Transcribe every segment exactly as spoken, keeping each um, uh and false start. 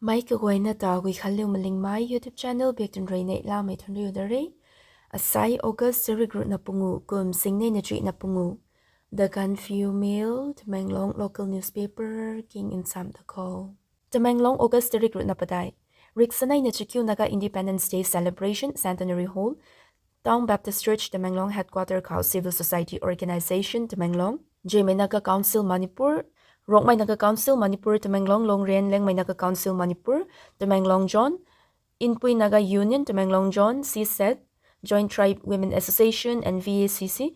Mei kaguayna ta Guikhanliu Malingmei YouTube channel biak tun rui neihlamei thunriu da re. Asai August tarik ruhna pungu kum singneina chuihna pungu. The Gaanphiu Mail, Tamenglong local newspaper king nsam da khou. Tamenglong, August tarik ruhna padeih. Riksaneina chakiu Naga Independence Day Celebration, Centenary Hall, Town Baptist Church Tamenglong headquarter khou Civil Society Organisation Tamenglong, Zeme Naga Council Manipur, Rongmei Naga Council Manipur Tamenglong, Longrian Liangmei Naga Council Manipur Tamenglong Zone, Inpui Naga Union Tamenglong Zone, C SAT, Joint Tribe Women Association and V A C C,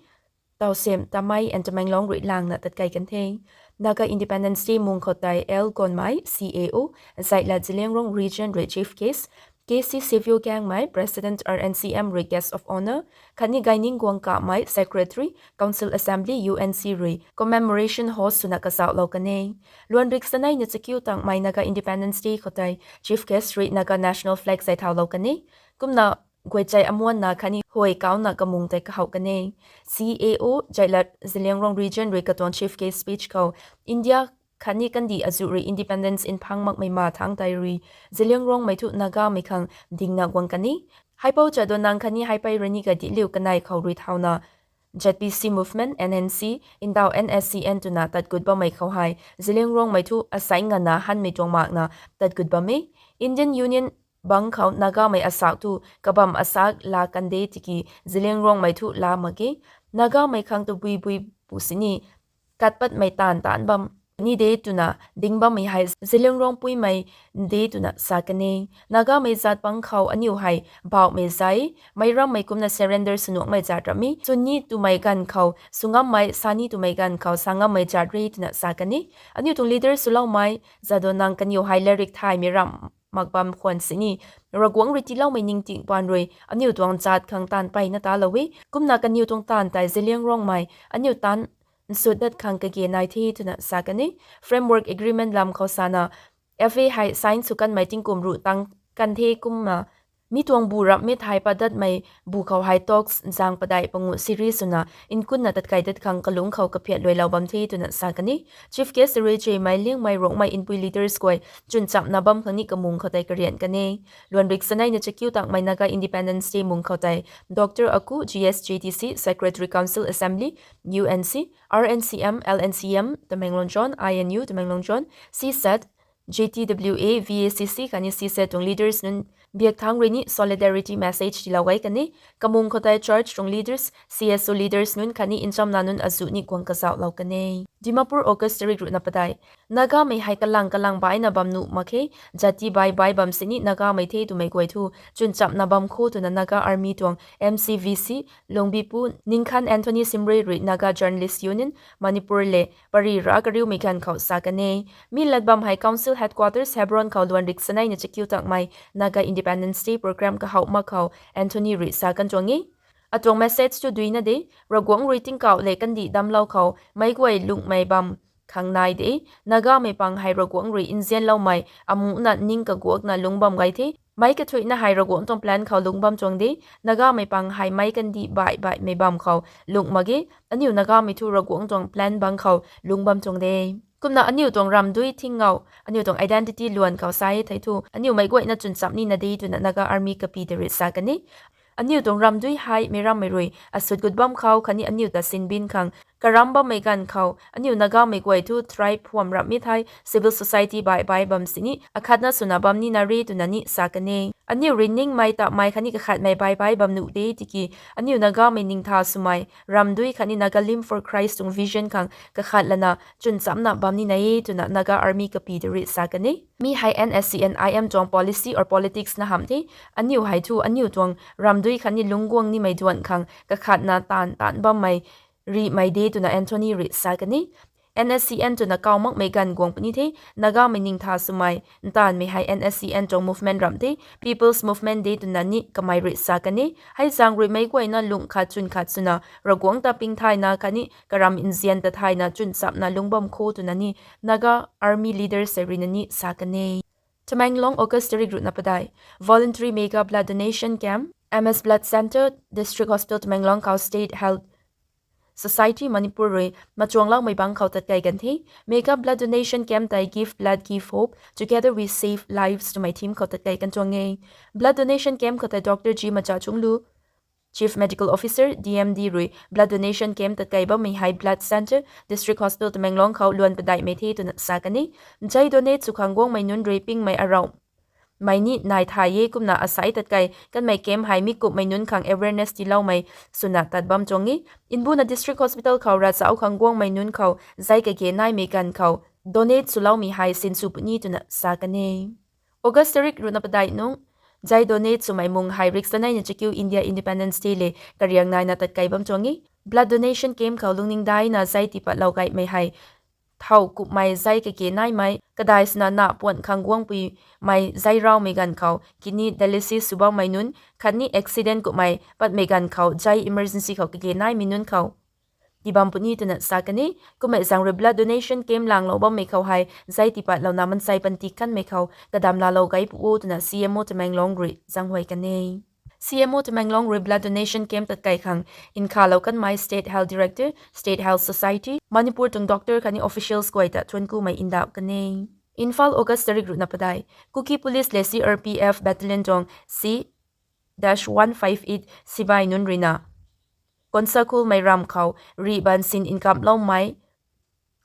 Tausem, Tamei and Tamenglong rui langna tatkai kan the. Naga Independence Day mung khou tei L Gonmei, C A O, Zaihlat Zeliangrong Region rui Chief Guest, K C Savio Gangmei, President R N C M rui Guest of Honour, khatni Gaining Guangkamei, Secretary, Council Assembly, U N C rui Commemoration Host swna kazauhlou kan e. Luan riksaneina chakiu tangmei Naga Independence Day khou tei Chief Guest rui Naga National Flag zay thaulou kan e. Kumna guaychai amuanna khatni huay kauna kamung tei kahouh kan e. C A O, Zaihlat Zeliangrong Region rui katuang Chief Guest speech khou India khatni kandih azuh rui independence nphang makmei ma thangc tei rui Zeliangrongmei thu Nagamei khang dingna guang kan e. Haipou Jadonang khatni Haipei Rani Gaidinliu kanei khou rui thauna Z P C movement, N N C, ndauh N S C N twna tat gut bammei khou hei Zeliangrongmei thu asai ngana hanmei tuang makna tat gut bam e. Indian Union bang khou Nagamei asak thu kabam asak laa kan de tiki Zeliangrongmei thu laa mak ge. Nagamei khang tabui bui pu sini katpatmei taanv taanc bam ni de twna ding bammei hei Zeliangrongpuimei de twna sa kan e. Nagamei zaat pang khou aniu hei bauhmei zai, meicrammei kumna surrender swnuangmei zaat ram e. Swnni twmei ganv khou swngammei, sani twmei ganv khou sangammei zaat re twna sa kan e. Aniu tuang leader swloumei Jadonang kaniw hei latrik thaymei ramh mak bam khwan sini Ravguangc rui tiiloumei ningting paan rui aniu tuang zaat khang taanv peyna talou e. Kumna kaniw tuang taanv tei Zeliangrongmei aniu taanv nsut dat khang kage nai the twna sa kan e. Framework Agreement lam khou sana, F A hei sign sw kanmei tingkum ruh tang kan the kumna mi tuang bu ramh mi thai pat datmei bu khou hei talks zaeng padeih pangu series swna nkunna tatkai dat khang kalungc khou kaphiat luailou bam the twna sa kan e. Chief Guest rui Zeme, Liangmei, Rongmei, Inpui leaders guay chwnchamna bam khang ni kamung khou tei karian kan e. Luan riksaneina chakiu tangmei Naga Independence Day mung khou tei Doctor Aku, G S J T C, Secretary Council Assembly, U N C, R N C M, L N C M, Tamenglong Zone, I N U, Tamenglong Zone, C SAT, J T W A, V A C C khatni C SAT tuang leaders nunc biak thangc rui ni solidarity message tiilou gay kan e. Kamung khou tei church tuang leaders, C S O leaders nunc khatni nchamna nunc azuh ni guang kazauhlou kan e. Dimapur, August tarik ruhna padeih. Nagamei hei kalang kalang baina bam nuh mak khe, jati bai bai bam sini Nagamei the twmei guay thu chwnchamna bam kho twna Naga Army tuang M C V C Lungbipu Ningkhan Anthony Simrui rui Naga Journalist Union Manipur le pari ra kariumei ganv khou sa kan e. Mi lat bam hei Council Headquarters Hebron khou luan riksaneina chakiu tangmei Naga Independence Day program kahouh mak khou Anthony rui sa kan tuang e. Atuang message thu duina de, Ravguangc rui tingkauh le kandih damclou khou meic guay lunghmei bam khang nai de. Nagamei pang hei Ravguangc rui nzianloumei amuhna ning kaguakna lungc bam gay the. Meic kathuicna hei Ravguangc tuang plan khou lungc bam tuang de. Nagamei pang hei meic kandih baih baihmei bam khou lungh mak ge. Aniu Nagamei thu Ravguangc tuang plan bang khou lungc bam tuang de. Kumna aniu tuang ramdui thing ngau, aniu tuang identity luan khou sa e thei thu aniu meic guayna chwnchamh nina de twna Naga Army kapi tei rui sa kan e. Aniu tuang ramdui hei meicrammei rui asut gut bam khou khatni aniu ta sinbin khang karam bammei ganv khou aniu Nagamei guay thu tribe phuam ramh mi thei civil society baih bai bam sini akhatna swna bam nina re twna ni sa kan e. Aniu rui ningmei tamei khatni kakhatmei baih bai bam nuh de tiki aniu Nagamei ningtha swmei ramdui khatni Naga Limb for Christ tuang vision khang kakhat lana chwnchamhna bam nina e twna Naga Army kapi tei rui sa kan e. Mi hei N S C N I M tuang policy or politics na hamh the. Aniu hei thu aniu tuang ramdui khatni lungc guang nimei duan khang kakhatna taanv taanc bammei rihmei de twna Anthony rui sa kan e. N S C N twna kau makmei ganv guang puni the. Nagamei ningtha swmei ntaanvmei hei N S C N tuang movement ramh the. People's Movement de twna ni kamei rui sa kan e. Hei zaeng rui meic guayna lungh khat chwn khat swna Ravguangc ta ping thayna khatni karam nzian ta thayna chwnchamhna lungc bam kho twna ni Naga Army leaders tei ruina ni sa kan e. Tamenglong, August tarik ruhna padeih. Voluntary Mega Blood Donation Camp, M S Blood Centre, District Hospital Tamenglong khou State Health Society Manipur rui machuangloumei bangc khou tatkei kan the. Mega blood donation camp tei Give Blood, Give Hope, Together We Save Lives twmei theme khou tatkei kan tuang e. Blood donation camp khou tei Doctor G Machachunglu, Chief Medical Officer, D M D rui blood donation camp tatkei bammei hei Blood Centre, District Hospital Tamenglong khou luan padaihmei the twna sa kan e. Zai donate sw khang guangmei nunc rui pingmei arau mei ni nai thay e. Kumna asai tatkei kanmei camp hei mi kumhmei nunc khang awareness tiiloumei swna tat bam tuang e. Nbuna District Hospital khou ravchauc khang guangmei nunc khou zai kage naimei ganv khou donate swloumei hei sinsw puni twna sa kan e. August tarik ruhna padeih nung zai donate swmei mung hei riksaneina chakiu India Independence Day le kariang naina tatkei bam tuang e. Blood donation camp khou lungning daina zai tiipatlou gaymei hei thow kumhmei zai kage naimei, kadai swna na puan khang guangpuimei zai raumei ganv khou, kidney dialysis sw bammei nunc, khatni accident kumhmei patmei ganv khou zai emergency khou kage naimei nunc khou tibam puni twna sa kan e. Kumhmei zaeng rui blood donation camp langlou bammei khou hei zai tiipatlouna mansei panty kanmei khou kadam laalou gay pu o twna C M O Tamenglong rui zaenghuay kan e. C M O Tamenglong rui blood donation camp tatkei khang nkhavlou kanmei State Health Director, State Health Society, Manipur tuang doctor khatni officials guay ta thuanckumei ndauh kan e. Imphal, August tarik ruhna padeih. Kuki Police le C R P F Battalion tuang C dash one five eight sibai nunc ruina Konsakhulmei ramv khou rih bansin nkamloumei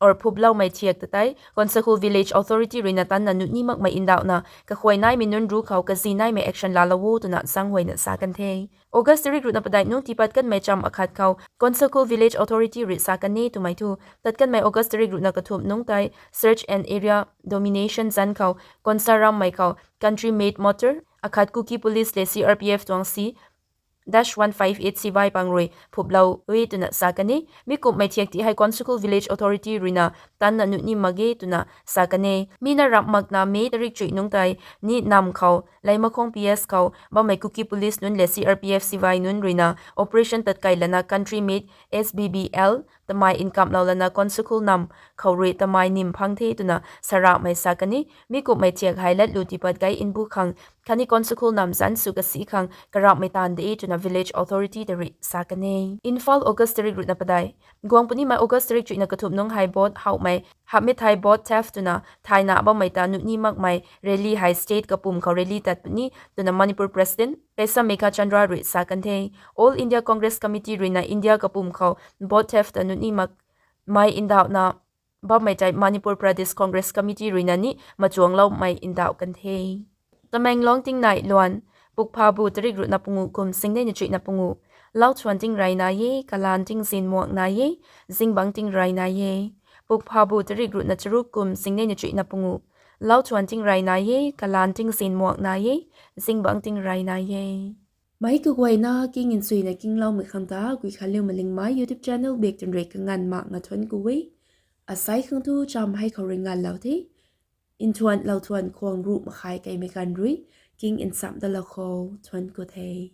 or phuploumei thiak ta tei Konsakhul Village Authority ruina tanna nuh ni makmei ndauhna kakhuay naimei nunc ruc khou kazi naimei action laalou o twna zaenghuayna sa kan the. August tarik ruhna padeih nung tiipat kanmei chamv akhat khou Konsakhul Village Authority rui sa kan e twmei thu, tat kanmei August tarik ruhna kathumh nung tei search and area domination zanc khou Konsa rammei khou country made mortar akhat Kuki Police le C R P F tuang C dash one five eight sibai pang rui phuplou e twna sa kan e. Mi kumhmei thiak ti hei Konsakhul Village Authority ruina tanna nuh ni mak ge twna sa kan e. Mi na ramh makna May tarik chuih nung tei ni namv khou Leimakhong P S khou bammei Kuki Police nunc le C R P F sibai nunc ruina operation tatkei lana country made S B B L tamei nkamlou lana Konsakhul namv khou rui tamei nim phang the twna sarahmei sa kan e. Mi kumhmei thiak hei latlu tiipat gay mbu khang khatni Konsakhul namv zanc sw kasi khang karamhmei taanv de twna village authority ta rui sa kan e. Imphal, August tarik ruhna padeih. Guang punimei August tarik chuihna kathumh nung hei vote howmei hapmei thei vote theft twna thayna bammei ta nuh ni makmei rally hei state kapwm khou rally tat puni twna Manipur President Keisham Meghachandra rui sa kan the. All India Congress Committee ruina India kapwm khou vote theft ta nuh ni makmei ndauhna bammei tei Manipur Pradesh Congress Committee ruina ni machuangloumei ndauh kan the. Tamenglong tingnai luan. Pukphabu tarik ruhna pungu kum singneina chuihna pungu. Lau thuan tingrey nai e, kalaan tingzin muak nai e, zingbangc tingrey nai e. Pukphabu tarik ruhna charuk kum singneina chuihna pungu. Lau thuan tingrey nai e, kalaan tingzin muak nai e, zingbangc tingrey nai e. Meic kaguayna king nsuina kingloumei khang ta Guikhanliu Malingmei YouTube channel bak twn rui kanganv mak nga thuanc ku e. Asai khang thu chamv hei khou rui nganvlou the. Nthuanlou thuan khwang ruh makhai keimei ganv rui king nchamh dalou khou thuanc ku the.